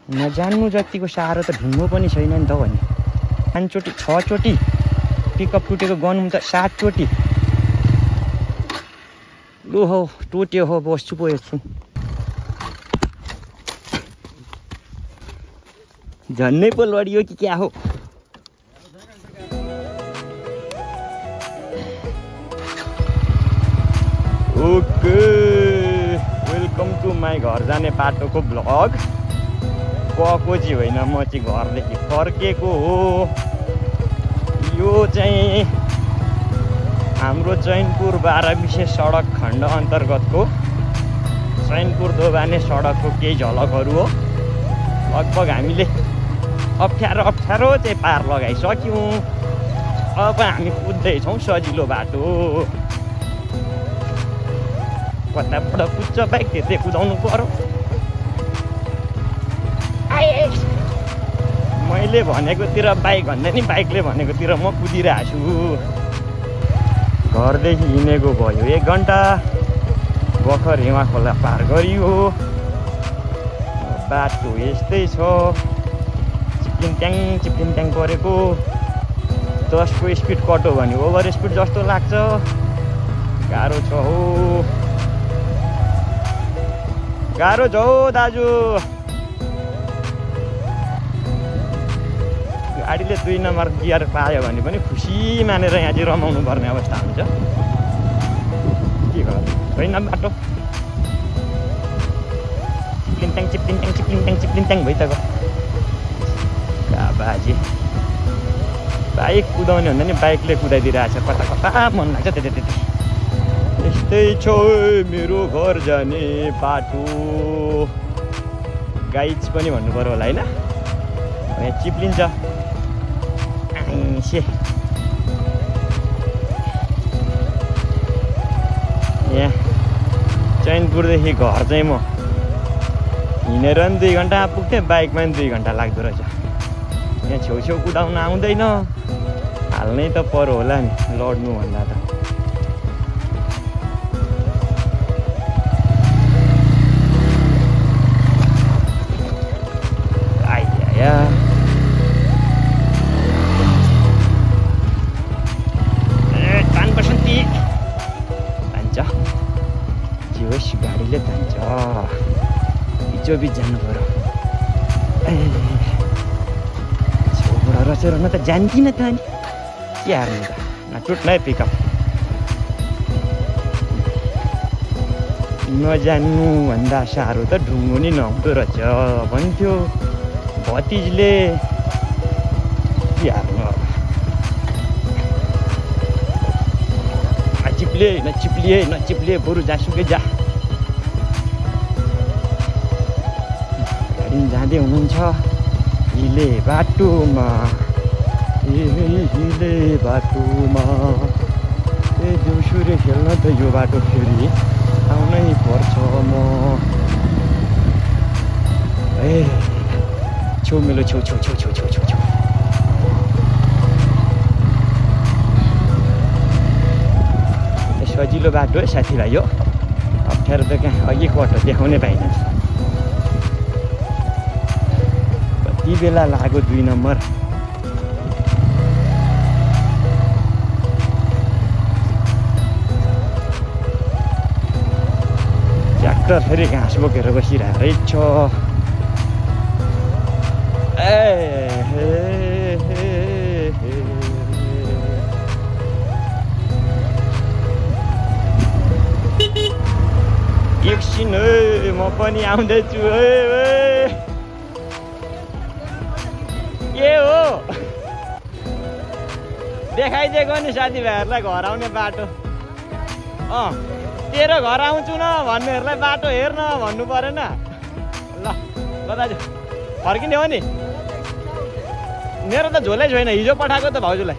नजान्नु जतिको साह्रो त ढुङ्गो पनि छैन नि त भने 5 चोटि 6 चोटि पिकअप टुटेको गनौँ त 7 चोटि लु हो टुट्यो हो बस्छु पो एकछिन झन्नै पो लडियो कि क्या हो ओके वेलकम टु माई घर जाने बाटोको ब्लग गएको चाहिँ होइन म चाहिँ घरदेखि फर्केको हो यो चाहिँ हाम्रो चैनपुर 12 विशेष सडक खण्ड अन्तर्गतको चैनपुर दोभाने सडकको केही झलकहरू हो लगभग हामीले अप्ठ्यारो चाहिँ पार लगाइसक्यौँ अब हामी कुद्दैछौँ सजिलो बाटो कताबाट कुद्छ बाइक त्यतै कुदाउनु पर्यो मैले भनेकोतिर बाइक भन्दा नि बाइकले भनेकोतिर म कुदिरहेको छु घरदेखि हिँडेको भयो 1 घन्टा भर्खर हिमा खोला पार गरियो बाटो यस्तै छ चिप्लिङ ट्याङ परेको 10 को स्पिड कटो भने ओभर स्पिड जस्तो लाग्छ गाह्रो छ हो गाह्रो छ हो दाजु गाडीले 2 नम्बर गियर पायो भने पनि खुसी मानेर यहाँ चाहिँ रमाउनु पर्ने अवस्था हुन्छ के गर्नु छैन बाटो चिप्लिङ ट्याङ भइसक्यो बाजे बाइक कुदाउने भन्दा नि बाइकले कुदाइदिइरहेछ कता मन लाग्छ त्यति यस्तै छ मेरो घर जाने बाटो गाइड्स पनि भन्नु पर्यो होला होइन यहाँ चिप्लिन्छ यहाँ चैनपुरदेखि घर चाहिँ म हिँडेर पनि 2 घन्टा पुग्थेँ बाइकमा पनि 2 घन्टा लाग्दो रहेछ यहाँ छेउछेउ कुदाउन आउँदैन हाल्नै त पर्यो होला नि लड्नु भन्दा त गाडीले तान्छ बिचोबिच जानु पर्यो छेउबाट रचेर न त जान्दिनँ त नि के हार्नु त नटुट्न है पिकअप नजान्नु भन्दा साह्रो त ढुङ्गो नि नहुँदो रहेछ भन्थ्यो भतिजले के हार्नु अब नचिप्लिए बरु जासुकै जा गाडी जाँदै हुनुहुन्छ हिले बाटोमा ए देउसुरे खेल्न त यो बाटो फेरि आउनै पर्छ म ए छेउ मेलो छेउ सजिलो बाटो है साथीभाइ हो अप्ठ्यारो त कहाँ अघिको बाटो देखाउनै पाइन्छ कति बेला लाग्यो 2 नम्बर ट्र्याक्टर फेरि घाँस बोकेर बसिरहेको रहेछ एकछिन म पनि आउँदैछु के हो देखाइदिएको नि साथीभाइहरूलाई घर आउने बाटो तेरो घर आउँछु न भन्नेहरूलाई बाटो हेर्न भन्नु परेन ल दाजु फर्किने हो नि मेरो त झोलै छैन हिजो पठाएको त भाउजूलाई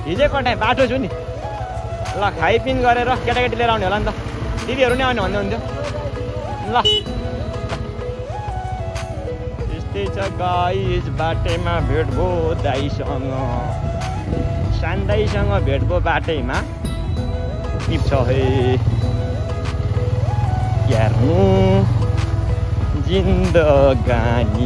हिजै पठाएँ बाटो छु नि ल खाइपिन गरेर केटाकेटी लिएर आउने होला नि त दिदीहरू नै आउने भन्दै हुन्थ्यो ल यस्तै छ गाइस बाटैमा भेट भो दाइसँग सान्दाइसँग भेट भो बाटैमा टिप्छ हे हेर्नु जिन्दगानीमा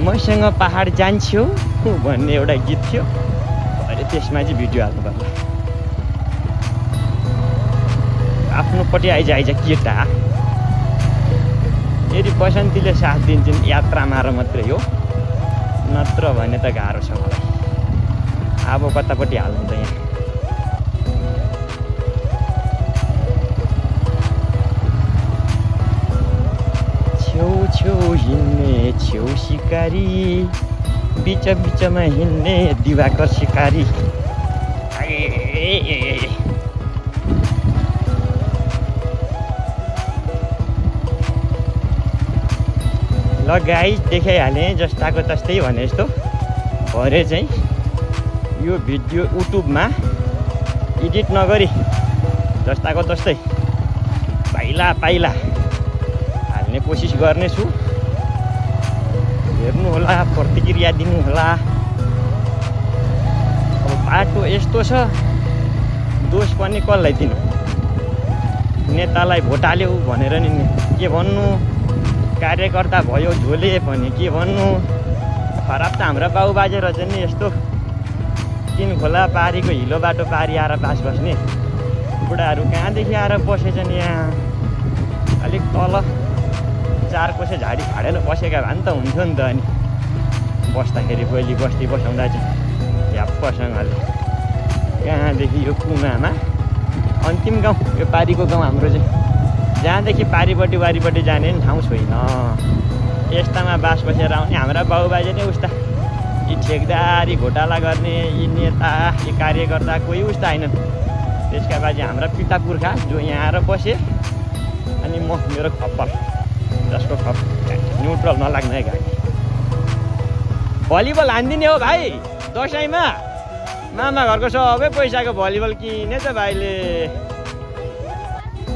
मसँग पहाड जान्छौ भन्ने एउटा गीत थियो। अहिले त्यसमा चाहिँ भिडियो हाल्नु पर्ला। आफ्नोपट्टि आइज केटा। यदि बसन्तीले साथ दिन्छन् यात्रामा र मात्रै हो, नत्र भने त गाह्रो छ मलाई। अब कतापट्टि हाल्नु त यहाँ। छेउ हिँड्ने छेउ सिकारी, बिच बिचमा हिँड्ने दिवाकर सिकारी। ल गाइस देखाइहालेँ जस्ताको तस्तै भने जस्तो। भरे चाहिँ यो भिडियो युट्युबमा एडिट नगरी जस्ताको तस्तै पाइला पाइला हाल्ने कोसिस गर्नेछु। हेर्नु होला, प्रतिक्रिया दिनु होला। अब बाटो यस्तो छ, दोष पनि कसलाई दिनु? नेतालाई भोट हाल्यौ भनेर नि के भन्नु, कार्यकर्ता भयो झोले भने के भन्नु। खराब त हाम्रा बाबुबाजे रहेछ नि। यस्तो तिन खोला पारीको हिलो बाटो पारी आएर बास बस्ने बुढाहरू कहाँदेखि आएर बसेछन् यहाँ। अलिक तल 4 कोसे झाडी फाडेर बसेका भए त हुन्थ्यो नि त। अनि बस्दाखेरि पहिले बस्ती बसाउँदा चाहिँ झ्याप्पसँगले कहाँदेखि यो कुनामा अन्तिम गाउँ, यो पारीको गाउँ हाम्रो चाहिँ। जहाँदेखि पारीपट्टि वारीपट्टि जाने नि ठाउँ छैन। यस्तामा बास बसेर आउने हाम्रा बाबुबाजे नै उस्ता। यी ठेकदारी घोटाला गर्ने यी नेता यी कार्यकर्ता कोही उस्ता होइनन्। त्यसका बाजे हाम्रा पिता पुर्खा जो यहाँ आएर बसे। अनि म मेरो खप्पर जसको खप न्युट्रल नलाग्ने गाडी। भलिबल हानिदिने हो भाइ दसैँमा। मामा घरको सबै पैसाको भलिबल किनेछ भाइले।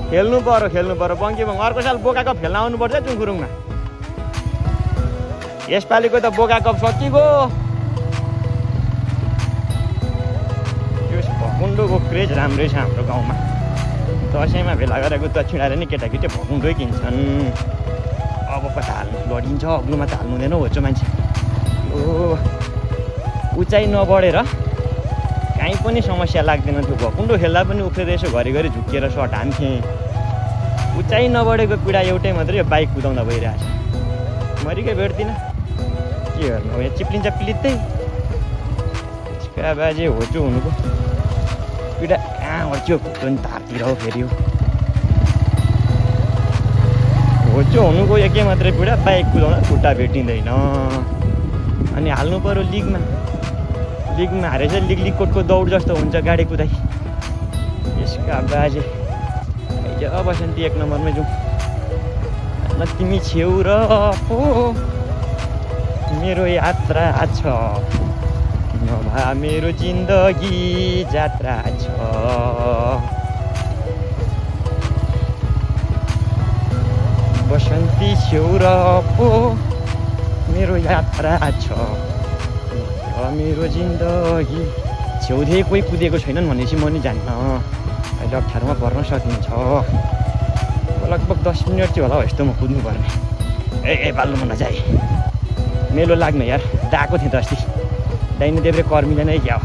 खेल्नु पर्यो बङ्कीमा। अर्को साल बोका कप खेल्न आउनुपर्छ चुङखुरुङमा। यसपालिको त बोका कप सकिगयो। यो भकुन्डोको क्रेज राम्रै छ हाम्रो गाउँमा। दसैँमा भेला गरेको दक्षिणाले नि केटाकेटी भकुन्डै किन्छन्। अब कता हाल्नु लडिन्छ, अग्लोमा त हाल्नु हुँदैन होचो मान्छे। ओ उचाइ नबढेर काहीँ पनि समस्या लाग्दैन थियो। भकुन्डो खेल्दा पनि उफ्रेर यसो घरिघरि झुक्किएर सर्ट हान्थेँ। उचाइ नबढेको पीडा एउटै मात्रै, यो बाइक कुदाउँदा भइरहेछ। मरिकै भेट्दिनँ के गर्नु। यहाँ चिप्लिन्छ पिलित्तै। त्यसका बाजे होचो हुनुको पीडा कहाँ होच्यो नि तारतिर हो फेरि हो। होचो हुनुको एकै मात्रै पीडा, बाइक कुदाउँदा खुट्टा भेटिँदैन। अनि हाल्नु पऱ्यो लिगमा। लिगमा हारेछ लिगकोटको दौड जस्तो हुन्छ गाडी कुदाइ। यसका बाजे बसन्ती 1 नम्बरमै जाउँ न। तिमी छेउ र पो मेरो यात्रा छ, नभए मेरो जिन्दगी जात्रा छ। बसन्ती छेउ र पो मेरो यात्रा छ, मेरो जिन्दगी। छेउदेखि कोही कुदेको छैनन् भनेपछि म नि जान्न। अहिले अप्ठ्यारोमा पर्न सकिन्छ। लगभग 10 मिनट चाहिँ होला हो यस्तो म कुद्नुपर्ने। ए पाल्नुमा नजाए मेलो लाग्ने यार। दाएको थिएँ त अस्ति दाहिने देब्रे कर्मीले नै क्या हो।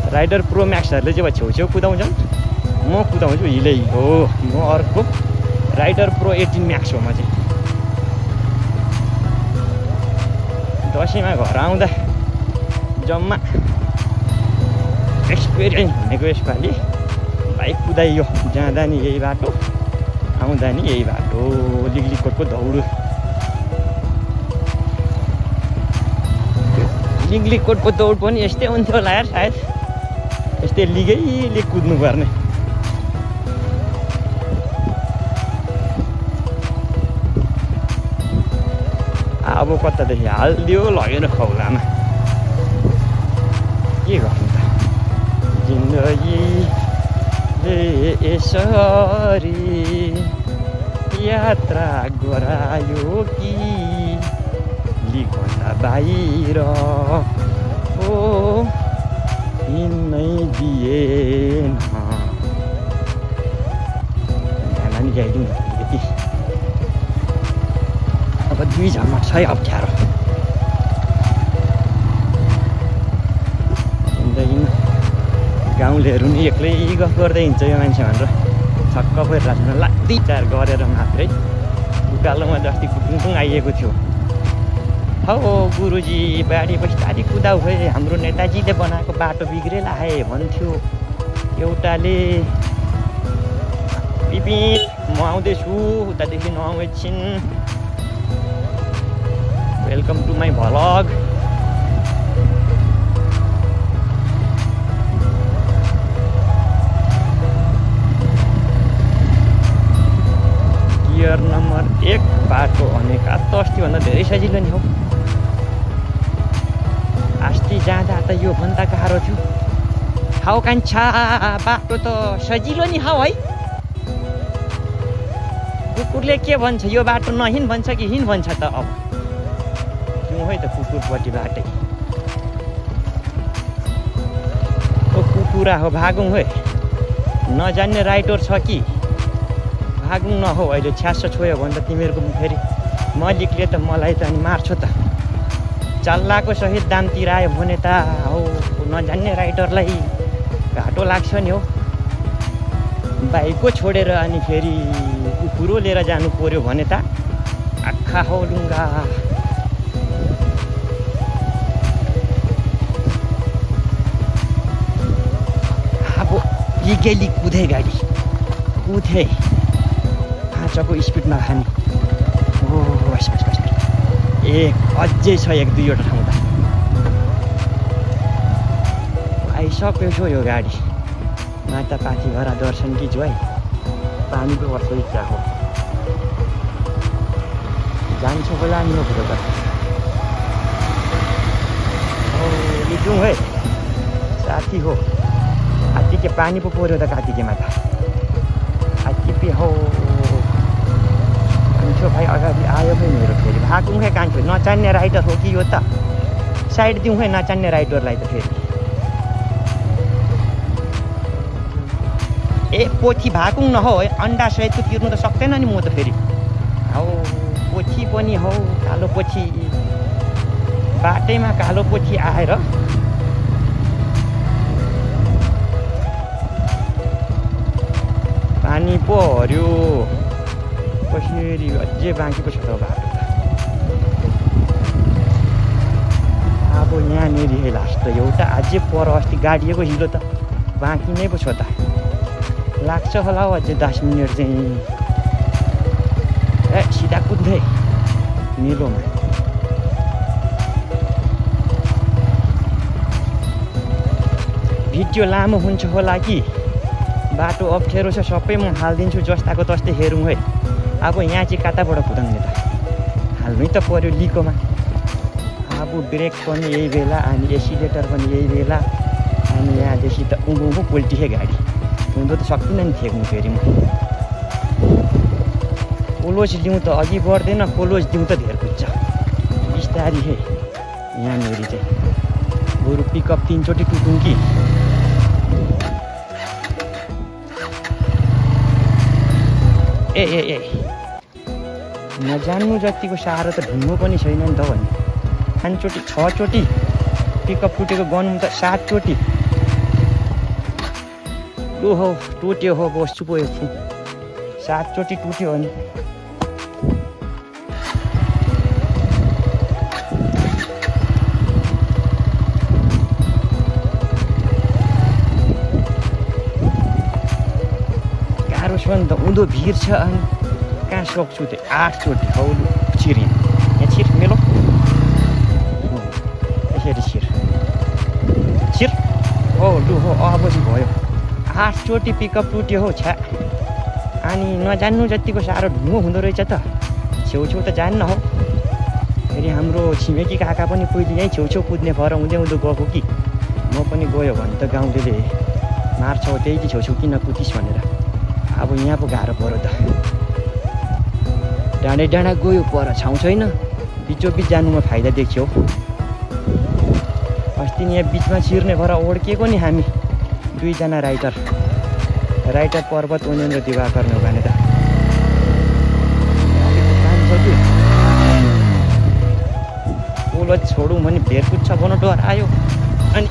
राइडर प्रो म्याक्सहरूले चाहिँ छेउछेउ कुदाउँछन्, म कुदाउँछु हिलै हो। म अर्को राइडर प्रो 18 म्याक्स हो म चाहिँ। दसैँमा घर आउँदा जम्मा एक्सपिरियन्स भनेको यसपालि बाइक कुदाइयो। जाँदा नि यही बाटो, आउँदा नि यही बाटो। लिगलिकोटको दौड। लिगलिकोटको दौड पनि यस्तै हुन्थ्यो होला यार सायद। यस्तै लिगै लिग कुद्नुपर्ने। अब कतादेखि हालिदियो लगेर खौलामा। के गर्नु त जिन्दगी यसरी यात्रा गरायो कि लिखभन्दा बाहिर ओ हिँड्नै दिएन। नानी ल्याइदिउँ न अलिकति। अब 2 झमक छ है अप्ठ्यारो जिन्दगीमा। गाउँलेहरू नि एक्लै गफ गर्दै हिँड्छ यो मान्छे भनेर छक्क परिरहेको छ। लाग्दै चार गरेर मात्रै उकालोमा जस्ती कुटुङ आइएको थियो। हौ गुरुजी बारी बस्तारी कुदाउ है, हाम्रो नेताजीले बनाएको बाटो बिग्रेला है भन्थ्यो एउटाले। बिपिन म आउँदैछु उतादेखि नआउ एकछिन। Welcome to my vlog. Gear number 1 बाटो भनेको त अस्तिभन्दा धेरै सजिलो नि हौ। अस्ति जाँदा त यो भन्दा गाह्रो थियो। हौ कान्छा बाटो त सजिलो नि हौ है। कुकुरले के भन्छ, यो बाटो नहिँड भन्छ कि हिँड भन्छ त? अब जाउँ है त कुकुरपट्टि बाटै। ओ कुकुरा हो, भागौँ है। नजान्ने राइटर छ कि भागौँ न हौ। अहिले छ्यास छोयो भने त तिमीहरूको फेरि मलिकले त मलाई त अनि मार्छ त। चल्लाको सहित दाम तिरायो भने त हौ नजान्ने राइटरलाई घाटो लाग्छ नि हौ। बाइकको छोडेर अनि फेरि कुकुरो लिएर जानु पर्यो भने त आँखा हौ लुङ्गा। अब लिगेली कुदे गाडी कुदे 5को स्पिडमा खाने। ओ बस बस बस ए अझै छ 1-2वटा ठाउँ त आइसकेको यो गाडी। माता पाथिभरा दर्शन कि जो है पानी पो बस्दै हो जान्छ होला नि हो त। लिटुङ है साथी हो। हात्ती के पानी पो पर्यो त कातिकेमा त। हात्ती पे हो कान्छो भाइ अगाडि आयो है मेरो फेरि। भागौँ है कान्छो, नचान्ने राइडर हो कि यो त। साइड दिउँ है नचान्ने राइडरलाई त फेरि। ए पोथी भागौँ न हौ, अन्डा सहितको तिर्नु त सक्दैन नि म त फेरि। हौ पोथी पनि हौ, कालो पोथी बाटैमा कालो पोथी आएर पानी पो हर्यो। कसरी अझै बाँकी पो छ त बाटो त। अब यहाँनिर लास्ट त एउटा अझै पर अस्ति गाडिएको हिलो त बाँकी नै पो छ त। लाग्छ होला हौ अझै 10 मिनट चाहिँ। ए सिधा कुद्दै निलोमा। भिडियो लामो हुन्छ होला कि बाटो अप्ठ्यारो छ सबै म हालिदिन्छु जस्ताको तस्तै हेरौँ है। अब यहाँ चाहिँ कताबाट कुदाउने त? हाल्नै त पर्यो लिकोमा। अब ब्रेक पनि यही बेला अनि एसिलेटर पनि यही बेला अनि यहाँदेखि त उँभो पोल्टिए गाडी। हुँदो त सक्दिनँ नि थेक्नु फेरि म। कोलोज लिउँ त अघि बढ्दैन, कोलोज दिउँ त धेर कुद्छ। बिस्तारी है यहाँनिर चाहिँ। बरु पिकअप 3चोटि टुटौँ कि। ए ए ए नजान्नु जतिको साह्रो त ढुङ्गो पनि छैन नि त भन्ने। 5चोटि 6चोटि पिकअप टुटेको गनौँ त 7चोटि। ओहो टुट्यो हो, बस्छु पो एकछिन। 7चोटि टुट्यो भने गाह्रो छ नि त। उँधो भिड छ अनि कहाँ सक्छु त्यो। 8चोटि हौ छिर यहाँ छिर मेलो यसरी छिर छिर हो लु हो अब चाहिँ भयो। 8चोटि पिकअप टुट्यो हौ छ्या। अनि नजान्नु जतिको साह्रो ढुङ्गो हुँदो रहेछ त। छेउछेउ त जान्न हौ। फेरि हाम्रो छिमेकी काका पनि पहिले यहीँ छेउछेउ कुद्ने भएर हुँदै हुँदो गएको कि म पनि गयो भने त गाउँले मार्छ हो त्यही कि छेउछेउ किन कुदिस् भनेर। अब यहाँ पो गाह्रो पऱ्यो त। डाँडै डाँडा गयो पर छाउँ छैन बिचोबिच जानुमा फाइदा देखियो। अस्ति नि यहाँ बिचमा छिर्ने भएर ओड्किएको नि हामी दुईजना राइटर पर्वत ओनियन र दिवाकर हो भने त पोलो छोडौँ भने भेरकुच्छ बनोटो आयो अनि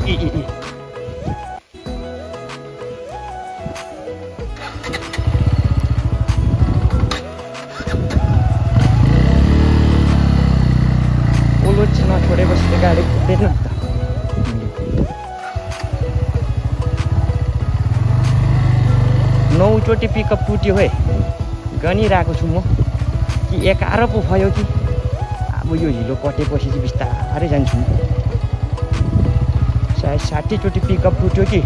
पोलो नछोडेपछि त गाडी कुद्दैन नि त। नौचोटि पिकअप टुट्यो है गनिरहेको छु म कि 11 पो भयो कि अब यो हिलो कटेपछि चाहिँ बिस्तारै जान्छु म। सायद 60 चोटि पिकअप टुट्यो कि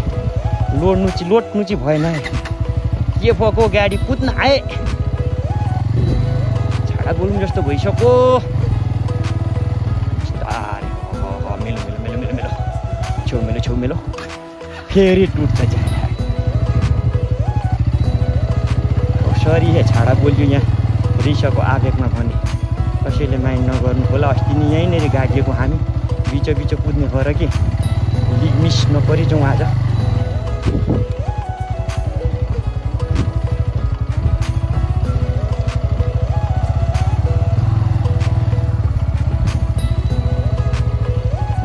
लोड्नु चाहिँ भएन के भएको गाडी कुद्न आए झाडा गोलुङ जस्तो भइसक्यो बिस्तारै। मेलो मेलो मेलो मेलो मेलो छेउ मेलो फेरि टुट्छ झ्याडा। सरी है छाडा बोल्यो यहाँ रिसको आवेगमा भने कसैले माइन्ड नगर्नु होला। अस्ति नि यहीँनिर गाडिएको हामी बिचो कुद्ने भएर कि लिग मिस नपरिजाउँ आज।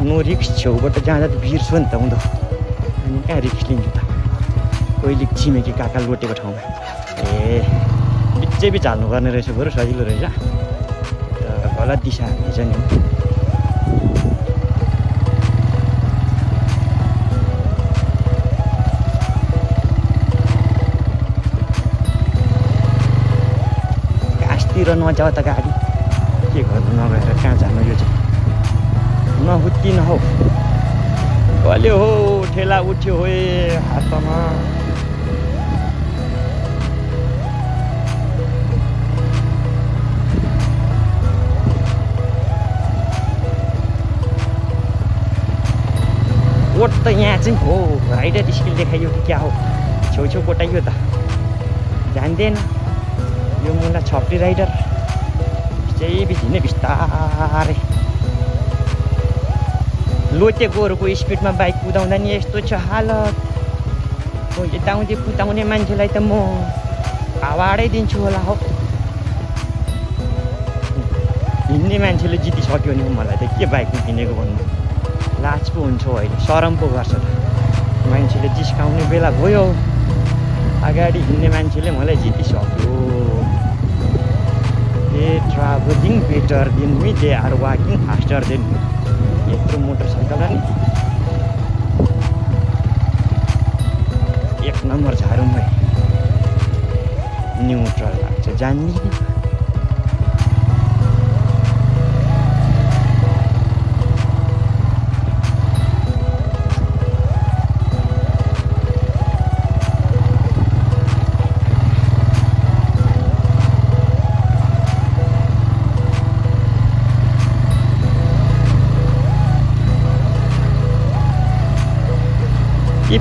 नो रिक्स छेउबाट जाँदा त बिर्सो नि त हुँदो अनि कहाँ रिक्स लिन्छु त। कहिले छिमेकी काका लोटेको ठाउँमा बिच हाल्नु पर्ने रहेछ बरु सजिलो रहेछ त गलत दिशा हाल्छ नि। घाँसतिर नजाऊ त गाडी के गर्नु नगएर कहाँ जानु यो चाहिँ नहुत्ती नहो कल्यो हो ठेला उठ्यो हो हातमा। कोट त यहाँ चाहिँ हो राइडर स्किल देखाइयो कि क्या हो छेउछेउ कोटाइयो त जान्दैन यो मुला छप्री राइडर चाहिँ बिझिने बिस्तारै लोटे गोरुको स्पिडमा बाइक कुदाउँदा नि यस्तो छ हालत। यताउँदै कुदाउने मान्छेलाई त म हावाडै दिन्छु होला हो। हिँड्ने मान्छेले जितिसक्यो नि मलाई त के बाइकमा हिँडेको भन्नु लाज पो हुन्छ अहिले सरम पो गर्छ त। मान्छेले जिस्काउने बेला भयो अगाडि हिँड्ने मान्छेले मलाई जितिसक्यो। They travelling better than me they are walking faster than me. यत्रो मोटरसाइकल नि 1 नम्बर झारुमै न्युट्रल लाग्छ जान्ने।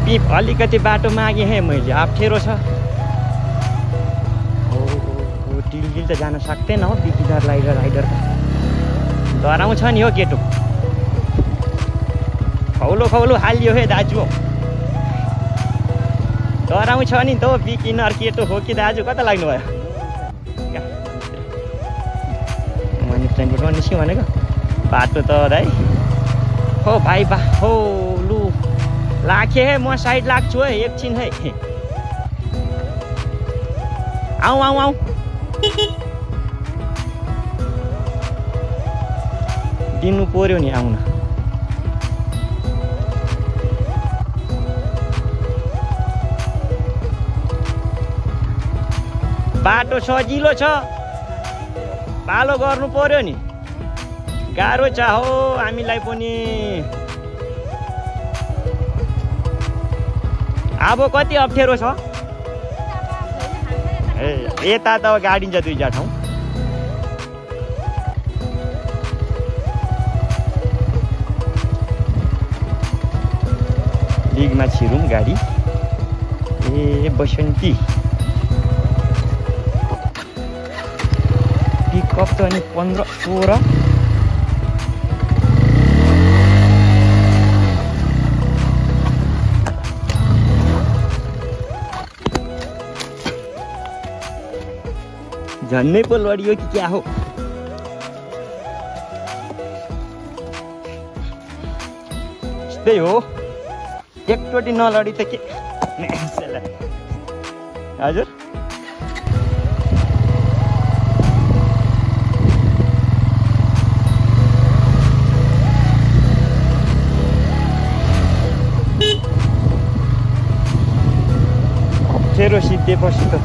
पिप अलिकति बाटो मागेँ है मैले अप्ठ्यारो छ डिल त जान सक्दैन हो बिगिनर राइडर त डराउँछ नि हो केटो। खौलो हालियो है दाजु डराउँछ नि त बिगिनर केटो हो कि दाजु कता लाग्नु भयो मैले ट्रेनबाट निस्क्यो भनेको बाटो त दाइ हो भाइ बा हो लु लाखे है म साइड लाग्छु है एकछिन है आऊ दिनु पर्यो नि आउन। बाटो सजिलो छ पालो गर्नु पर्यो नि गाह्रो छ हो हामीलाई पनि। अब कति अप्ठ्यारो छ यता त गाडिन्छ 2 ठाउँ लिगमा छिरौँ गाडी बसन्ती पिकअप त अनि 15-16 झन्नै पो लडियो कि क्या हो त्यही हो एकचोटि नलडी त के हजुर अप्ठ्यारो सिद्धेपछि त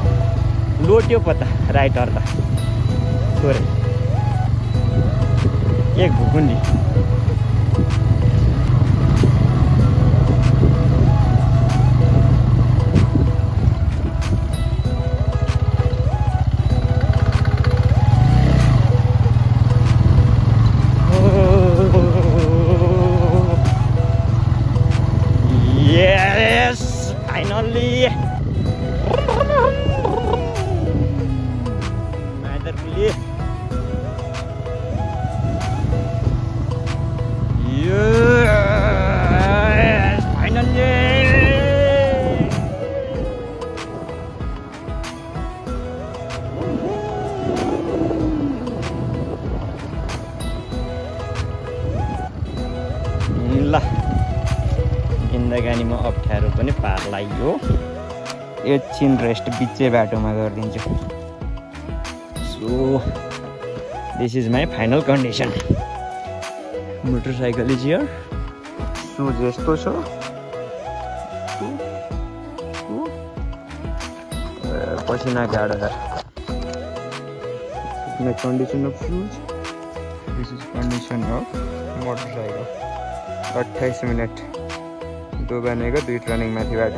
लोट्यो पो त राइटर त थोरै एक भुकुन्डी Yes, finally. Motherfucker. Yes, finally. ल जिन्दगानीमा अप्ठ्यारो पनि पार लाग्यो एकछिन रेस्ट बिचै बाटोमा गरिदिन्छु so this is my final condition motorcycle is here shoes यस्तो छ पसिना गाडो my condition of shoes this is condition of motorcycle 28 minute दोबानेको 2 टर्निङ माथिबाट